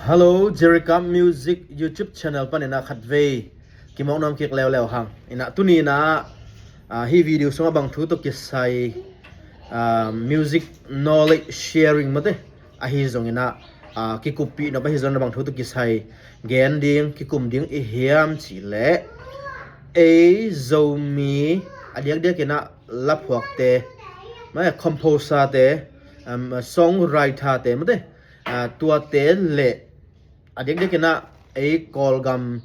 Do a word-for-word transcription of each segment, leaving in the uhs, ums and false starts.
Hello, Jerry Cup Music YouTube channel panin ah khatvei kimawk nuam kik leuleu hang. Inah tuni inah, ah, hih video sungah bang thu tawh kisai, ah, music knowledge sharing mate ahi zongin ah, ah, kikuppih nop ahi zongin ah bang thu tawh kisai gen ding, kikum ding i hiam cih leh, ei Zomi a diakdiakin ah laphuakte, mate, composer te, um, songwriter te mate, ah, tuate le a diakdiakin ah ei Kawlgam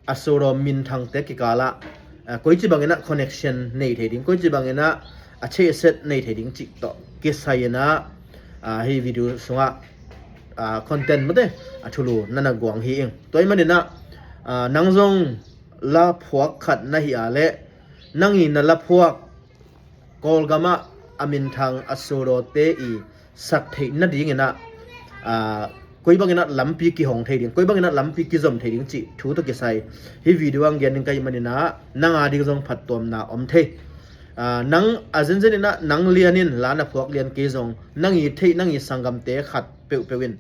a sudaw minthangte kikalah, ah, koici bangin ah connection nei thei ding, koici bangin ah a cheiset nei thei ding cih tawh kisai inah, ah, hih video sungah, ah, content mate a thulu na na guang hi ing. Tua ahih manin ah, ah, nang zong laphuak khat na hi a leh nang i na laphuak Kawlgamah a minthang a sudawte i sak theih nadingin ah, ah, koi bangin ah lampi kihong thei ding, koi bangin ah lampi kizom thei ding cih thu tawh kisai hih video ah gen ding ka hih manin ah nang a ding zong phattuamna om thei. Ah, nang a zenzen inah nang lian in la na phuak lian kei zong nang i theih nang i sanggamte khat peuhpeuh in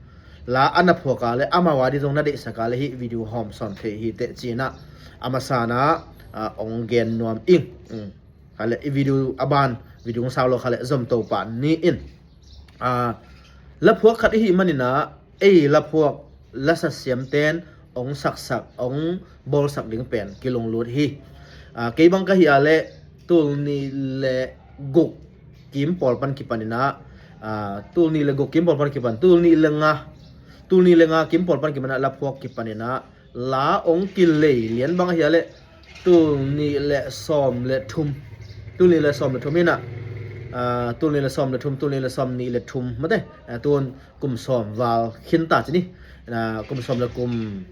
la a na phuak a leh amau a ding zong na deihsak a leh hih video hawm sawn thei hi teh ci inah a masa inah, ah, ong gen nuam ing. Mm. Kha leh i video a ban video ong sau lo kha leh zom to pah ni in. Ah, laphuak khat i hih manin ah ei laphuak lasa siamten ong saksak ong bawlsak ding pen kilunglut hi. Ah, kei bang ka hih a leh tul nih le guk kim pawl pan kipan inah, ah, tul nih le guk kim pawl pan kipan, tul nih le nga, tul nih le nga kim pawl pan kipan ah laphuak kipan inah la ong kilei lian bang ahi a leh tul nih le sawm le thum, tul nih le sawm le thum inah, ah, tul nih le sawm le thum, tul nih le sawm nih le thum mate, ah, tun kum sawm val khin ta ci ni. Ah, kum sawm le kum,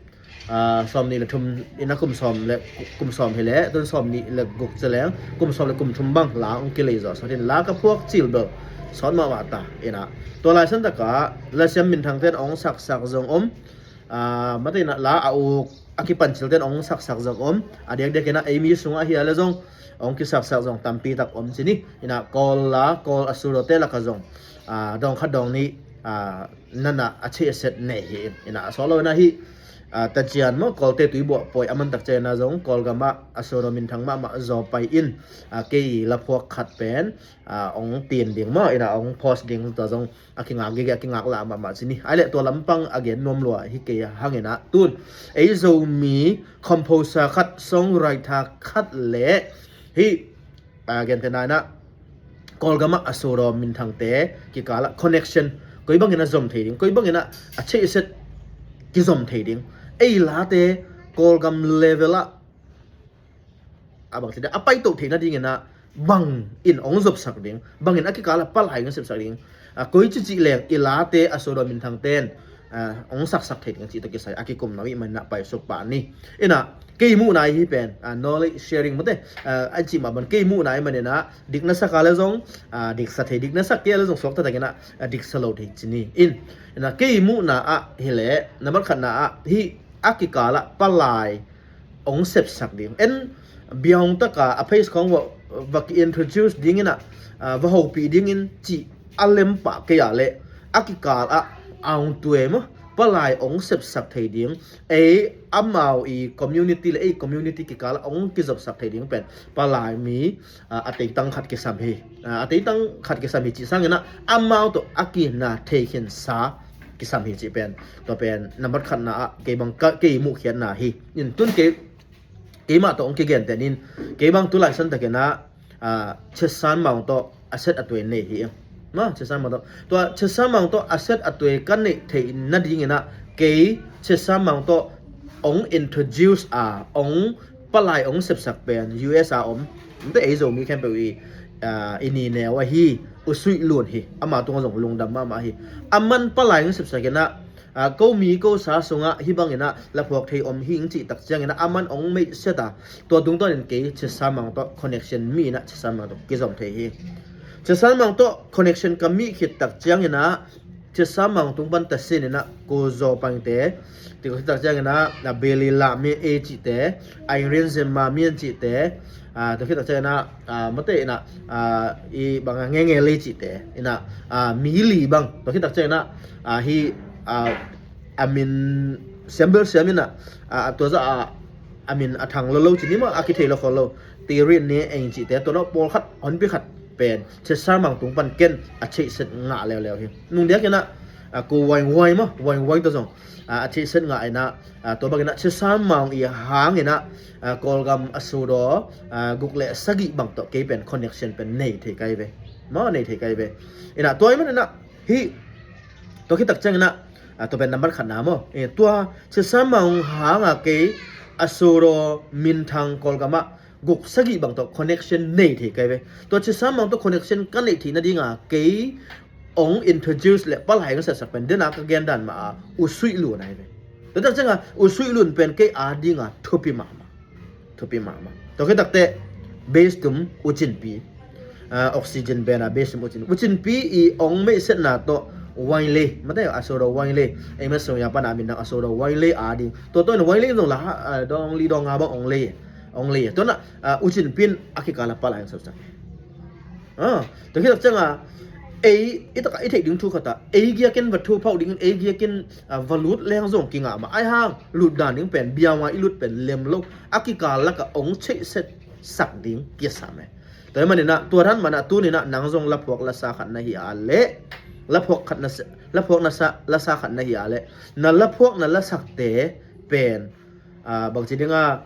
ah, sawm nih le thum inah kum sawm le kum sawm hi leh tun sawm nih le guk ci leng kum sawm le kum thum bang la ong kilei zawh sawt in la ka phuak cil bel sawt mahmah ta inah. Tua laisan takah lasiam minthangten ong saksak zong om, ah, mate inah la a uk a kipan cilten ong saksak zong om. A diakdiakin ah ei mi sungah hi a leh zong ong kisaksak zong tampi tak om ci ni. Inah Kawl la, Kawl a sudawte lakah zong, ah, dawng khat dawng nih, ah, na na a cheiset nei hi in. Inah a sawt lo inah hih, ah, tacian maw Kawlte tuibuah pawi a man tak ciang inah zong Kawlgamah a sudaw minthang mahmah zaw pai in, ah, kei laphuak khat pen, ah, ong tin ding maw inah ong post ding tua zong a kingak gige, a kingak lah mahmah ci ni. Ai leh tua lampang a gen nuam lua hi kei hang inah tun ei Zomi composer khat, songwriter khat le hih, ah, gentehna inah Kawlgamah a sudaw minthangte kikalah connection koi bangin ah zom thei ding, koi bangin ah a cheiset kizom thei ding, ei late Kawlgam level ah a bang ci ding a paito theih nadingin ah bangin ong zopsak ding, bangin a kikalah palai ong sepsak ding, ah, koici cih leng i late a sudaw minthangten, ah, ong saksak thei ding cih tawh kisai a kikum nuam i hih manin ah paisuk pah ni. Inah kei muhna i hih pen, ah, knowledge sharing mate, ah, a cih mah bang kei muhna i hih manin ah dik na sak a leh zong, ah, diksa thei, dik na sak kei a leh zong suakta takin ah, ah, diksa lo thei ci ni. In, inah kei muhna ah hi leh nambat khatna ah hih a kikalah palai ong sepsak ding, en biang taka a page khawng va, va ki-introduce dingin ah, ah, va hopih dingin cih a lem pah kei a leh a kikal ah aung tue maw palai ong sepsak thei ding, ei amau i community le ei community kikal ah ong kizopsak thei ding pen palai mi, ah, a teitang khat kisam hi. Ah, a teitang khat kisam hi cih sangin ah amau tawh a kina thei khinsa kisam hi cih pen, tua pen nambat khatna ah kei bang ka, kei muhkhiatna hi. In tun kei, keimah tawh ong kigenteh in, kei bang tu laisan takin ah, ah, Chetsan Maung tawh a set a tuai nei hi ing. Ma, Chetsan Maung tawh, tua Chetsan Maung tawh a set a tuai ka neih theih nadingin ah kei Chetsan Maung tawh ong introduce a, ong palai ong sepsak pen U S a om, mate ei Zomi khempeuh i, ah, i ni neu ahi U Sui Lun hi. Ama tungah zong lungdam mahmah hi. Aman palai ong sepsak in ah, ah, ko mi ko sa sungah hih bangin ah laphuak thei om hi ing cih tak ciangin ah aman ong meihset a, tua tungtawnin kei Chetsan Maung tawh connection mi in ah Chetsan Maung tawh kizom thei hi. Chetsan Maung tawh connection ka mih khit tak ciangin ah Chetsan Maung tung pan tasin in ah ko zaw pangte, tua khit tak ciangin ah, ah, Billy Lam Min ei cihte, Irene Zema Min cihte, ah, tua khit tak ciangin ah, ah, mate in ah, ah, i bang a Ngenge Lei cihte in ah, ah, mi li bang, tua khit tak ciangin ah, ah, hi, ah, a min siambel siam in ah, a, tua zah a, a min a thang lo lo ci ni maw, a kithei lo khol lo. Tirin ni eng cihte, tua lo pawlkhat, honpi khat pen Chisar Maung tung pan ken a theihset ngah leuleu hi. Nungdiak in ah, a, ko Waing Wai maw, Waing Wai tua zong, a, a theihset ngah in ah, a, tua bang in ah Chisar Maung i hang in ah, a, Kawlgam a sudaw, a, guk le sagih bang tawh kei pen connection pen nei thei kai ve. Maw, nei thei kai ve. In ah tua ahih man in ah, hih, tua khit tak ciang in ah, a, tua pen nambat khatna maw. E, tua Chisar Maung hang a kei a sudaw minthang Kawlgam ah guk sagih bang tawh connection nei thei kai ve. Tua Chisar Maung tawh connection ka neih theih nading a kei ong introduce le palai ong sepsak pen, den a ka gen dan mah a U Suih Lun ahi ve. Tua tak ciang a U Suih Lun pen kei a ding a thupi mahmah. Thupi mahmah. Tua khit tak teh, bass tum U Cin Pi. A, Oxygen band a bass tum U Cin, U Cin Pi i ong meihsetna tawh Waing Lei, mate, a sudaw Waing Lei, ei ma sung ya pan a min dang a sudaw Waing Lei a ding. Tua tawh in Waing Lei zong la, a, dong li dong nga bang ong lei, ong lei. Tua in ah, a, U Cin Pi in a kikal a palai ong sepsak. A, tua khit tak ciang a, ei, i tak a i theih ding thu khat a, ei giak in va thu phauh ding in, ei giak in, a, va lut leng zong kingah mah. Ahi hang lut dan ding pen, biau nga i lut pen lem lo, a kikal lak a ong theihsetsak ding kisam e. Tua ahih man in ah, tua dan mah in ah, tuni in ah nang zong laphuak lasa khat na hi a leh, laphuak khat na sa, laphuak na sa, lasa khat na hi a leh, na laphuak na lasakte pen, a, bangci ding a,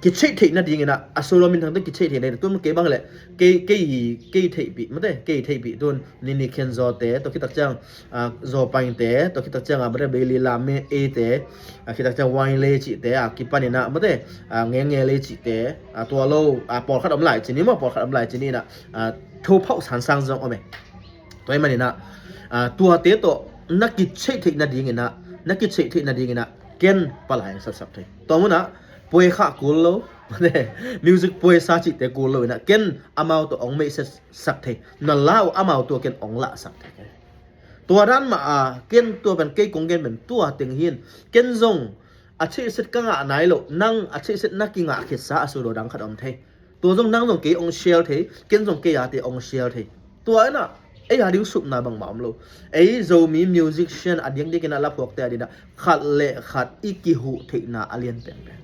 kitheih theih nading in ah, a sudaw minthangte kitheih theih nading in ah, tun kei bang leh, kei, kei, kei theihpih, mate, kei theihpih tun Nini Khen Zawte, tua khit tak ciang, a, Zaw Paingte, tua khit tak ciang a, mate, Bailey Lam Eite, a, khit tak ciang Waing Lei cihte, a, kipan in ah, mate, a, Nge Nge Lei cihte, a, tua lo, a, pawlkhat om lai ci ni maw, pawlkhat om lai ci ni in ah, a, thu phauh sangsang zong om e. Tua ahih man in ah, a, tuate tawh na kitheih theih nading in ah, na kitheih theih nading in ah, ken palai ong sepsak thei. Tua mun ah, puai kha kul lo, music puai sa cihte kul lo in ah, ken amau tawh ong meihsetsak thei. Na la uh amau tawh ken ong lahsak thei. Tua dan mah a, ken tua pen kei kong gen pen tua teng hi in, ken zong a theihset ka ngah nai lo, nang a theihset na kingah khitsa a sudaw dang khat om thei. Tua zong nang zong kei ong share thei, ken zong kei a te ong share thei. Tua in ah, ei a ding supna bangmah om lo. Ei Zomi musician a diakdiak in ah laphuakte a ding ah, khat le khat i kihuh theihna a lian penpen.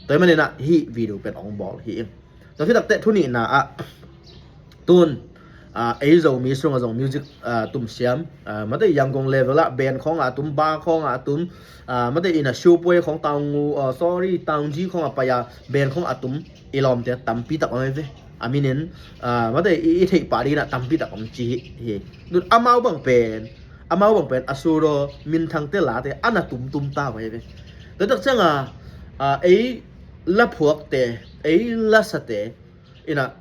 Tua ahih man in ah, hih video pen ong bawl hi ing. Tua khit tak teh thu nihna ah, tun, a, ei Zomi sung a zong music, a, tum siam, a, mate, Yangon level ah band khawng a tum, bar khawng a tum, a, mate, in a show puai khawng, Taungu, a, sorry, Taunji khawng a pai a band khawng a tum i lawmte tampi tak om ve. A min in, a, mate, i, i theih pah ding in ah tampi tak om ci hi. Tun amau bang pen, amau bang pen a sudaw minthangte late a na tumtum ta uh ahi ve. Tua tak ciang a, a, ei laphuakte, ei lasate in ah,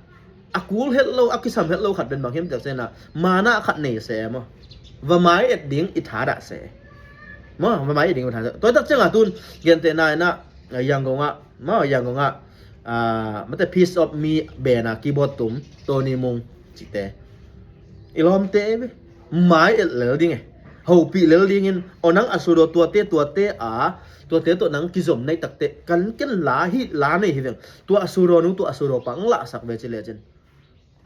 a kul het lo, a kisam het lo khat pen bang hiam tak ciang a, mana khat nei se maw. Va mai et ding i thadah se. Maw, va mai et ding i thadah se. Tua tak ciang a tun, gentehna in ah, Yangon ah, maw, Yangon ah, a, mate, Piece of Me band a keyboard tum, Tony Mung cihte, i lawmte ve. Mai et lel ding e. Hopih lel ding in, aw nang a sudaw tuate, tuate a, tuate tawh nang kizom nai tak teh, kan ken la hi, la nei hi veng. Tua a sudaw nu, tua a sudaw pa ong lahsak ve ci lecin.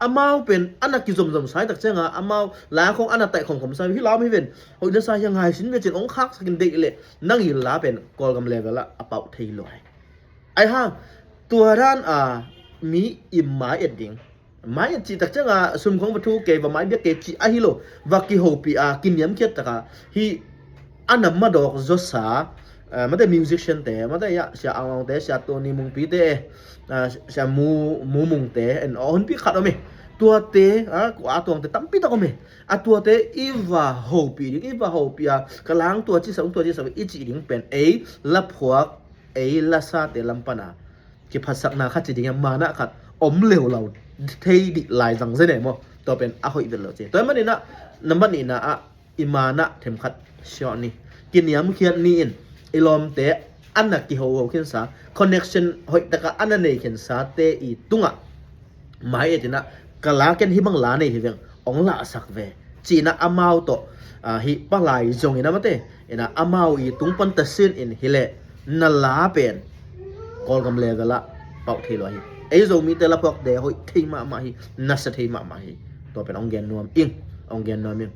Amau pen a na kizomzom sai tak ciang a, amau la khawng a na taih khomkhom sai, hih lam hi ven. Hoih na sa hi a, ngai sin ve cin ong khaksak in deih leh, nang i la pen Kawlgam level ah a pauh thei lo hi. Ahi hang, tua dan a mi i mai et ding. Mai et cih tak ciang a, sum khawng va thu kei, va mai biak kei cih ahi lo. Va kihopih a, kiniamkhiat tak a, hih a na madawk zawsa, a, mate, musician te, mate, ya, Sia Ang Aung te, Sia Tony Mungpi te, a, Sia Mu, Mu Mung te, en aw, honpi khat om e. Tuate, a, kua tuangte tampi tak om e. A tuate i va hopih ding, i va hopih a, ka lang tua ci sa, tua ci sa, i cih ding pen ei laphuak, ei lasate lam pan a kiphatsakna khat ci ding a, mana khat om leuleu thei dih lai zang zen e maw. Tua pen a hoih vet lo ci. Tua ahih man in ah, nambat nihna ah, i mana themkhat siawh ni. Kiniamkhiat ni in, i lawmte a na kihoho khinsa, connection hoih tak a a na nei khinsate i tungah mai et in ah, ka la ken hih bang la nei hi veng, ong lahsak ve ci in ah amau tawh, a, hih palai zong in ah, mate, in ah amau i tung pan ta sin in hi leh, na la pen Kawlgam level ah pauh thei lo hi. Ei Zomite laphuakte hoih thei mahmah hi, nasa thei mahmah hi. Tua pen ong gen nuam ing, ong gen nuam ing.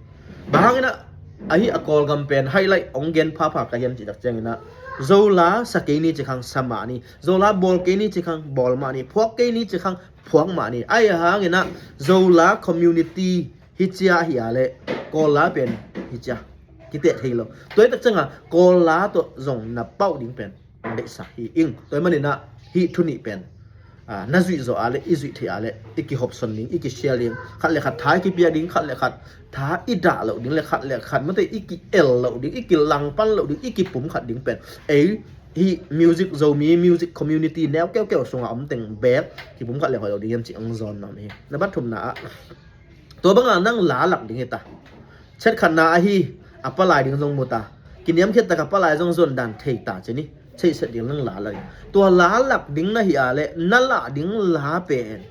Bang hang in ah, Ahi a Kawlgam pen highlight ong gen phapha ka hiam cih tak ciangin ah, Zola sa kei ni ci khang sa mah ni, Zola bawl kei ni ci khang bawl mah ni, phuak kei ni ci khang phuak mah ni. Ahi hangin ah Zola community hi cia hi a leh Kawl la pen hi cia kiteh thei lo. Tua hi tak ciangin Kawl la tawh zong na pauh ding pen na deihsak hi ing. Tua hi manin ah hih thu nih pen, ah, na zuih zawh a leh, i zuih theih a leh, i kihopson ding, i kisial ding, khat le khat tha i kipiak ding, khat le khat tha i dah loh ding le, khat le khat mate i ki-el loh ding, i kilangpan loh ding, i kipumkhat ding pen ei hih music, Zomi music community neu keukeu sungah om teng beek kipumkhat le hoih loh ding hiam cih ong zawn nuam hi. Na bat thumna ah, tua banga nang la lak ding hi ta. Chet khatna ahi, a palai ding zong mu ta. Kiniamkhiat taka palai zong zon dan thei ta ci ni. Cheihset ding nang la lak ding. Tua la lak ding na hi a leh, na lah ding la pen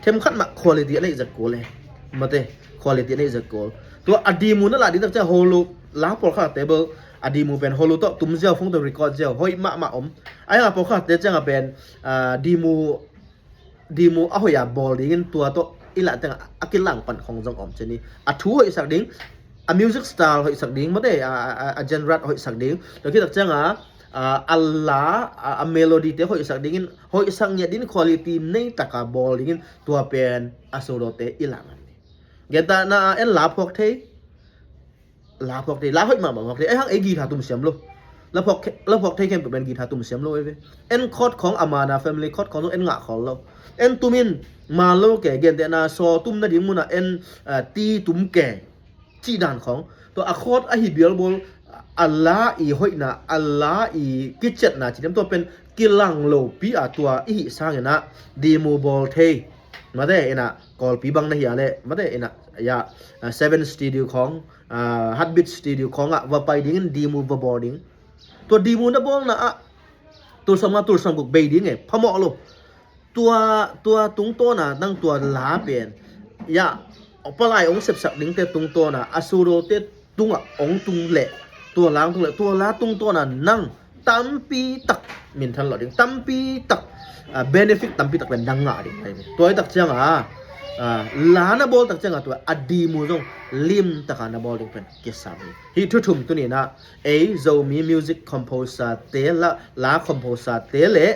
themkhat mah quality a neih zat kul e. Mate, quality a neih zat kul. Tua a demo na lah ding tak ciang holo, la pawlkhatte bel a demo pen holo tawh tum ziau, phone tawh record ziau, hoih mahmah om. Ahi hang a pawlkhatte ciangah pen, ah, demo demo a hoih a bawl dingin tua tawh i lah tengah a kilangpan khong zong om ci ni. A thu hoihsak ding, a music style hoihsak ding, mate, a, a, a, a genre hoihsak ding. Tua khit tak ciangah, a, a la, a, a melody te hoihsak dingin, hoihsak ngiat dingin quality nei taka bawl dingin tua pen a solote i lah ngan ni. Gentehna ah en la phuak thei, la phuak thei, la hoih mahmah phuak thei. Ahi hang ei guitar tum siam lo. La phuak khe-, la phuak thei khempeuh pen guitar tum siam lo ei ve. En chord khong a mana family chord khong zong en ngah khol lo. En tumin man lo ke, gentehna saw tum nading munah en, ah, ti tum ke. Cih dan khong. Tua a chord ahi bialbawl, a la i hoihna, a la i kiciatna ci diam, tua pen kilang lopi a tua i hih sangin ah demo bawl thei. Mate in ah Kawlpi bang na hi a leh, mate in ah, ya, ah, Seven Studio khong, ah, Heartbeat Studio khong ah va pai dingin demo va bawl ding. Tua demo na bawlna ah tul sawmnga tul sawmguk bei ding e, phamawh lo. Tua, tua tungtawna nang tua la pen, ya, palai ong sepsak dingte tungtawna a solote tungah ong tung leh, tua la ong tung leh, tua la tungtawna nang tampi tak minthan lo ding, tampi tak, ah, benefit tampi tak pen nang ngah ding. Tua hi tak ciangah, ah, la na bawl tak ciangah tua a demo zong lim taka na bawl ding pen kisam hi. Hih thu thum tuni in ah ei Zomi music composer te, la, la composer te le,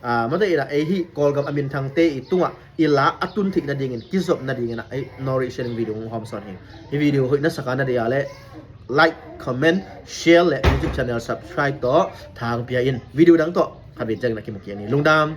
ah, mate in ah ei hih Kawlgam a minthangte i tungah i la a tun theih nadingin, kizop nadingin ah ei knowledge sharing video hong hawm sawn hi. Hih video hoih na sak a na deih a leh like, comment, share le YouTube channel subscribe tawh thang pia in. Video dang tawh khat vei ciangin ah kimu kik ni. Lungdam.